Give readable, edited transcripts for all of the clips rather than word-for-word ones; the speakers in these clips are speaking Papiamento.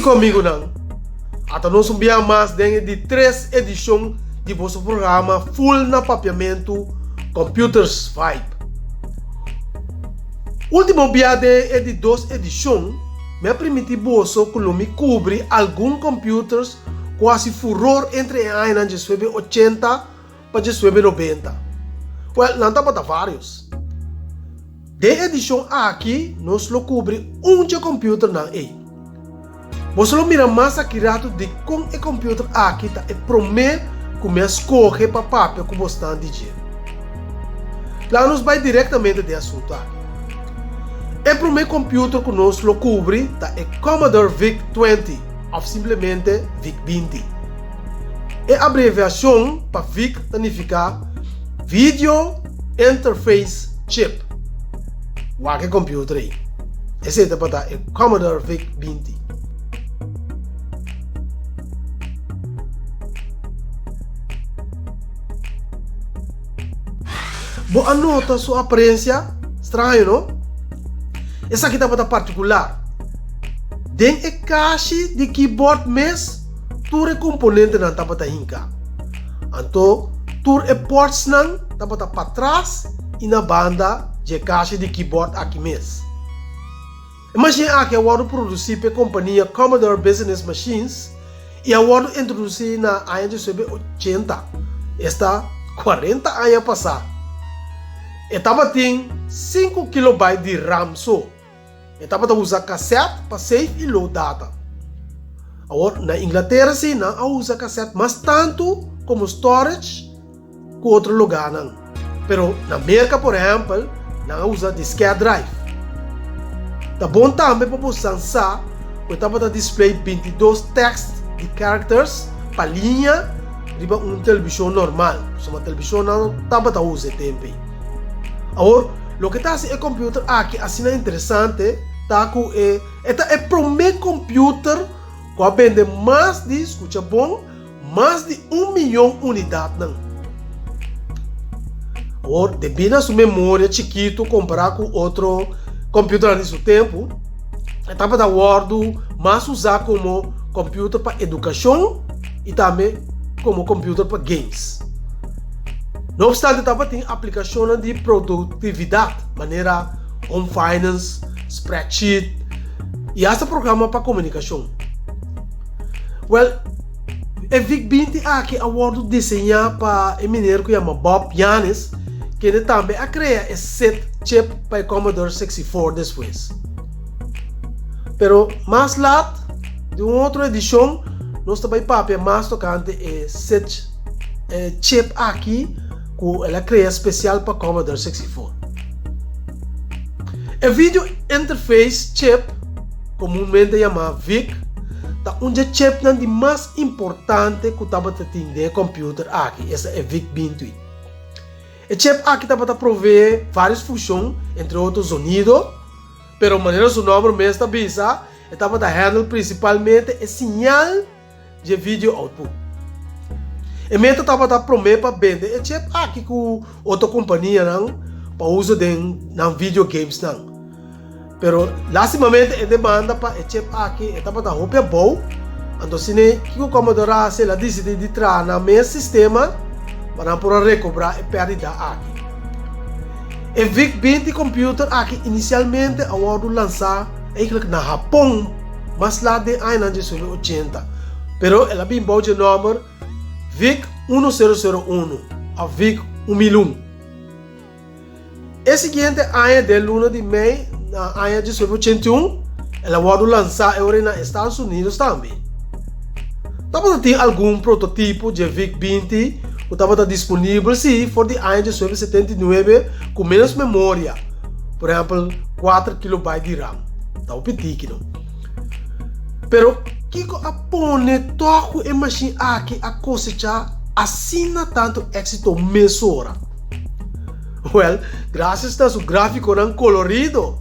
Kiko amigunan? Ata nos un bia mas den e di tres edishon di boso programa ful na papiamentu Computers Vibe. Ultimo bia den e di dos edishon mi a primiti boso ku lo mi kubri algun computers ku hasi furor entre e añanan diesnuebe ochenta pa diesnuebe nobenta. Wèl, nan tabata vários. Den e edishon aki nos lo kubri un dje kòmpiuternan ei. Boso lo mira mas aki ratu dikon e kòmpiuter aki ta e promé ku mi a skohe pa papia ku bosnan di dje. Laga nos bai direktamente den asuntu aki. E promé kòmpiuter ku nos lo kubri ta e Commodore VIC 20 òf simplemente VIC 20. E abreviashon pa VIC ta nifiká Video Interface Chip. Wak e computer ei. Esei tabata e Commodore VIC 20. Bo a nota su aparencia? Straño, no? Esaki tabata particular. Den e kashi di keyboard mes tur e komponentenan tabata hinká. Anto tur e portsnan tabata patras i na banda dje kashi di keyboard aki mes. E mashin aki a wòrdu produsí p'e kompania Commodore Business Machines i a wòrdu introdusí na aña diesnuebe ochenta, esta kuarenta aña pasá. E tabatin sinku kilobyte di ram so. E tabata usa kasèt pa save i load data. Awor, na Inglatera si nan a usa kasèt mas tantu komo storage ku otro lugánan. Pero na Merka, por ehèmpel, nan a usa diskèt drive. Ta bon tambe pa bo san sa ku e tabata display 22 tèkst di characters pa liña riba un televishon normal, pasobra televishonnan tabata usa e tempu ei. Awor, loke ta hasi e computer aki asina interesante ta ku e e ta e promé computer ku a bende mas di, skucha bon, mas di un miyon unidatnan. Awor, debí na su memoria chikitu kompará ku otro computernan di su tempu, e tabata wòrdu mas usá komo computer pa edukashon i tambe komo computer pa games. No obstante tabatin aplikashonnan di produktividat manera Home Finance, Spreadsheet i asta programa pa komunikashon. Wèl, e VIC 20 aki a wòrdu diseñá pa e miner ku yama Bob Yannes, kende tambe a krea e SID chip pa e Commodore 64 despues. Pero mas lat, den un otro edishon, nos ta bai papia mas tokante e SID e chip aki ku el a krea spesial pa Commodore 64. E Video Interface Chip, komunmente yamá VIC, ta un dje chipnan di mas importante ku tabata tin den e kòmpiuter aki, esta e VIC 20. E chip aki tabata proveé vários funshon, entre otro zonido, pero manera su nòmber mes ta bisa, e tabata handle prinsipalmente e siñal dje video output. E meta tabata promé pa bende e chip aki ku otro kompanianan pa uso den nan video gamesnan. Pero lastimamente e demanda pa e chip aki e tabata hopi abou, anto asina kiko Commodore a hasi el a disidí di traha nan mes sistema pa nan por a rekobrá e pèrdida aki. E VIC 20 computer aki inisialmente a wòrdu lansá Eigenlijk na Hapon mas laat den añanan 1980, pero el a bin bou dje nòmber Vic 1001 òf Vic 1001. E siguiente aña den luna di mei na aña 1981 el a wòrdu lansá e ora na Estados Unidos tambe. Tabata tin algun prototipo dje Vic 20 ku tabata disponibel si for di aña 1979 ku ménos memoria. Por ehempel, kuater kilobyte di ram. Ta hopi tiki no. Pero kiko a pone tòg ku e mashin aki a kosechá asina tantu éksito mesora? Wèl, grasias na su gráfikonan kolorido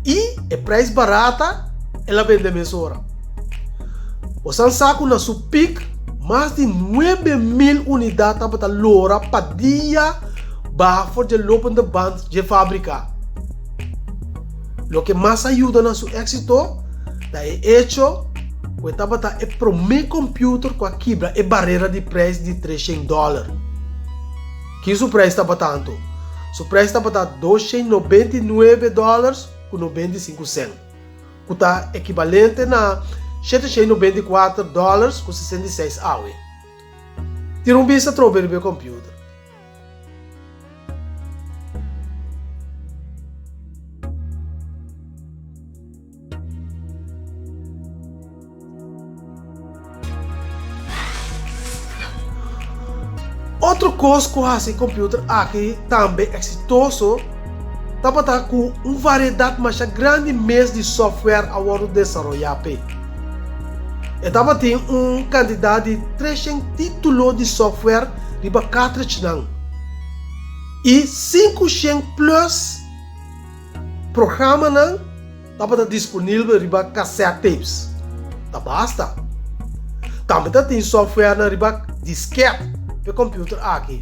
i e preis barata, el a bende mesora. Bosan sa ku na su pik, mas di 9000 unidat tabata lora pa dia Baha for dje lopende band dje fabrika. Loke mas a yuda na su éksito ta e echo ku ku e tabata e promé kòmpiuter ku a kibra e barera di preis di 300 dòler. Ki su preis tabata anto? Su preis tabata 299 dòlers ku 95 sènt, ku ta ekibalente na 794 dòlers ku 66 awe. Tira un bista atrobe riba e kòmpiuter. Otro kos ku hasi e computer aki tambe eksitoso tabata ku un variedat masha grandi mes di software a wòrdu desaroyá p'e. E tabatin un kantidat di 300 título di software riba cartridgenan i 500 plus programanan tabata disponibel riba cassette tapes. Ta basta. Tambe ta tin softwarenan riba disket p'e computer aki.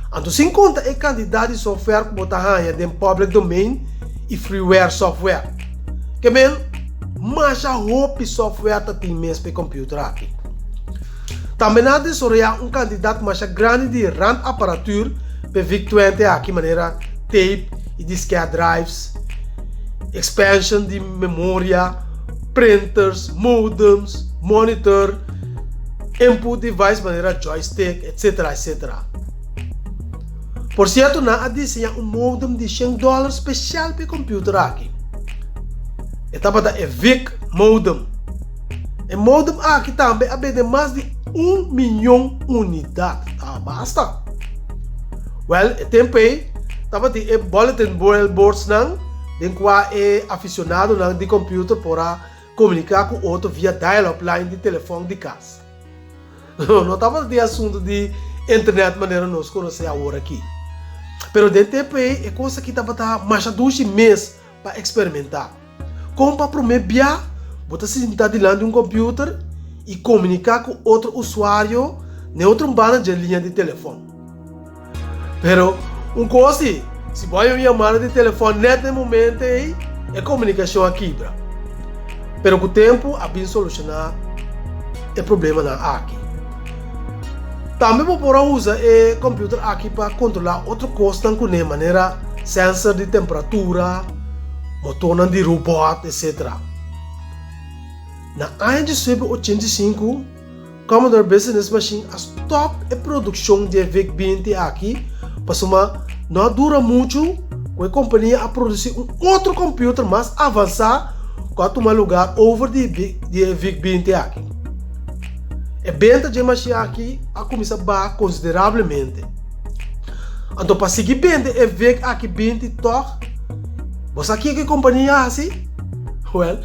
Anto sin konta e kantidat di software ku bo ta haña den public domain i freeware software. Ke men, masha hopi software ta tin mes p'e computer aki. Tambe nan a desaroyá un kantidat masha grandi di randapparatuur p'e VIC-20 aki manera tape i disket drives, expansion di memoria, printers, modems, monitor, input device manera joystick, etc. Etc. Por cierto nan a diseñá un modem di shen dòler spesial p'e computer aki. E tabata e VIC modem. E modem aki tambe a bende mas di un miyon unidat. Ta basta. Wèl, e tempu ei tabatin e bulletin boardsnan den kua e afisionadonan di kòmpiuter por a komuniká ku otro via dial-up line di telefòn di kas. No tabata tin asuntu di internet manera nos konosé awor aki. Pero den tempu ei e kos aki tabata masha dushi mes pa eksperimentá. Kon pa promé bia bo ta sinta dilanti un kòmpiuter i komuniká ku otro usuario n'e otro banda dje liña di telefòn. Pero un kos si, si bo haña un yamada di telefòn nèt n'e momento ei, e komunikashon a kibra. Pero ku tempu a bin solushoná e problemanan aki. Tambe bo por a usa e kòmpiuter aki pa kontrolá otro kosnan kuné manera sensor di temperatura, motornan di robòt, etc. Na aña 1985, Commodore Business Machine a stòp e produkshon di e VIC-20 aki pasobra no a dura muchu ku e kompania a produsí un otro kòmpiuter mas avansá ku a tuma lugá over di e VIC-20 aki. E benta dje mashin aki a kuminsá baha konsiderablemente. Anto pa sigui bende e VIC aki 20 tòg, bo sa kiko e kompania a hasi? Wèl,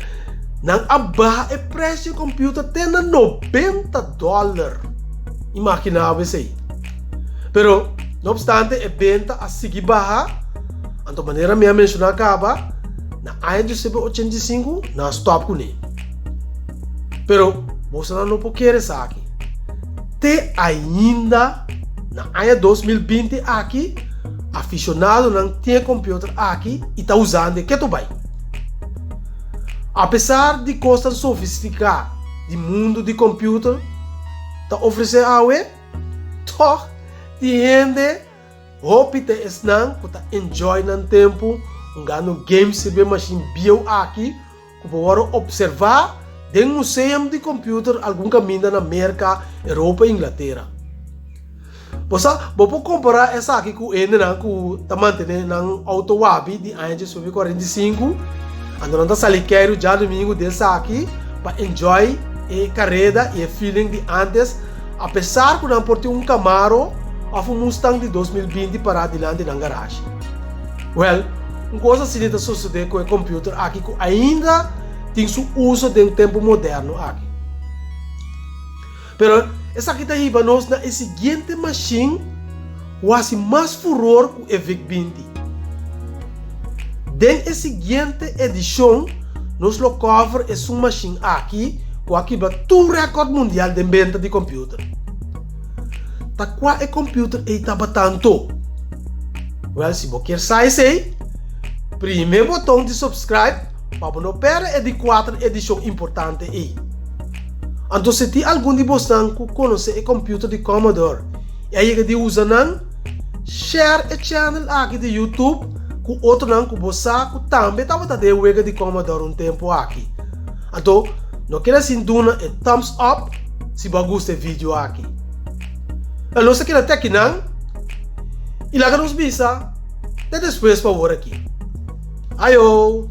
nan a baha e preis dje kòmpiuter te na 90 dòler. Imaginá bo esei. Pero, no opstante e benta a sigui baha, anto manera mi a menshoná kaba, na aña 1985 nan a stòp kuné. Pero bosonan no por kere esaki. Te ainda na aña 2020 aki, aficionadonan tin e computer aki y ta usando e keto bai. Apesar di cosnan sofistica di mundo di computer ta ofrece awe, toch tin hende hopi ta esnan cu ta enjoy nan tempo hungando games riba e machine bieu aki ku por wòrdu opservá den museum di kòmpiuter algun kaminda na Merka, Europa i Inglatera. Bo sa, bo por kompará esaki ku hendenan ku ta mantené nan outo wabi di aña 1945, anto nan ta sali keiru djadumingu den esaki pa enjoy e kareda i e feeling di ántes, apesar ku nan por tin un Camaro òf un Mustang di 2020 pará dilanti nan garashi. Wèl, un kos asina ta sosodé ku e kòmpiuter aki ku ainda tin su uso den tempu moderno aki. Pero esaki ta hiba nos na e siguiente mashin ku hasi mas furor ku e VIC 20. Den e siguiente edishon nos lo cover esun mashin aki ku a kibra tur rèkòrt mundial den benta di kòmpiuter. Ta kua e kòmpiuter ei tabata anto? Wèl, si bo kier sa esei, primi e boton di subscribe pa bo no pèrdè e di kuater edishon importante ei. Anto si tin algun di bosnan ku konosé e kòmpiuter di Commodore i a yega di usa nan, share e channel aki di YouTube ku otronan ku bo sa ku tambe tabata den e wega di Commodore un tempu aki. Anto no keda sin duna e thumbs up si bo a gusta e video aki. Wel nos ta keda te akinan i laga nos bisa te despues pa awor aki. Ayo!